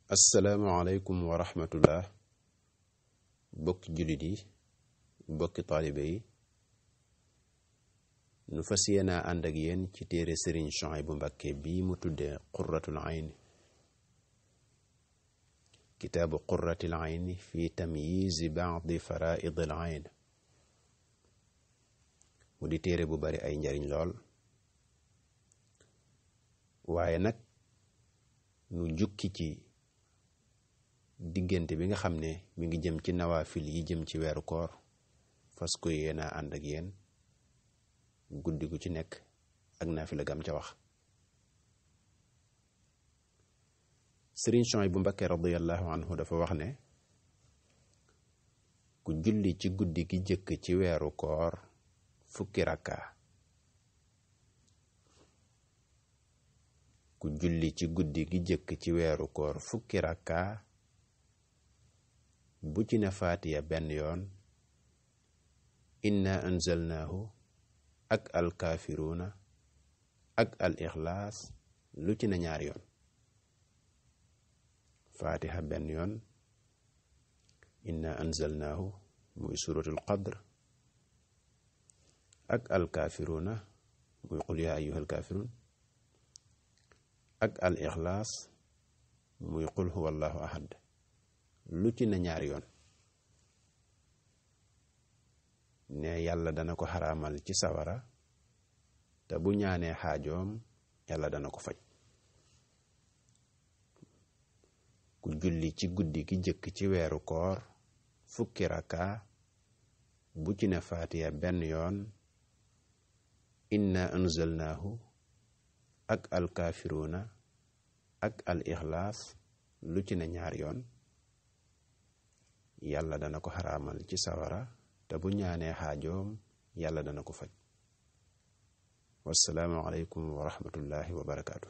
asalaamaaleykum wa rahmatullah bokki jullit yi bokki taalibe yi nu fas yéenaa ànd ak yéen ci téere Sëriñ Suhaybu Mbàkke bii mu tuddee qurratul ayni kitaabu qurratil ayni fi tamyiizi ba'di faraa'idil ayn mu di téere bu bari ay njariñ lool waaye nag nu jukki ci diggante bi nga xam ne mi ngi jëm ci nawaafil yi jëm ci weeru koor fas ko yéena ànd ak yéen guddi gu ci nekk ak naafila gam ca wax. Sëriñ Suhaybu Mbàkke radiyallahu anhu dafa wax ne ku julli ci guddi gi jëkk ci weeru koor fukki rakka ku julli ci guddi gi jëkk ci weeru koor fukki rakka bu ci ne faatiya benn yoon inna anzalnaahu ak alkaafiruuna ak al ixlaas lu ci ne ñaari yoon faatiha benn yoon inna anzalnaahu muy suratul qadr ak alkaafiruuna muy qul yaa ayyuhal kaafiruun ak al ixlaas muy qul huwa allahu ahad lu ci ne ñaari yoon ne yàlla dana ko xaraamal ci sawara te bu ñaanee xaajoom yàlla dana ko faj. ku julli ci guddi gi jëkk ci weeru koor fukki rakka bu ci ne faatiya benn yoon inna anzalnaahu ak alkaafiruuna ak al ixlaas lu ci ne ñaari yoon yàlla dana ko xaraamal ci sawara te bu ñaanee xaajoom yàlla dana ko faj. wassalaamu aleykum wa rahmatullahi wa barakaatu.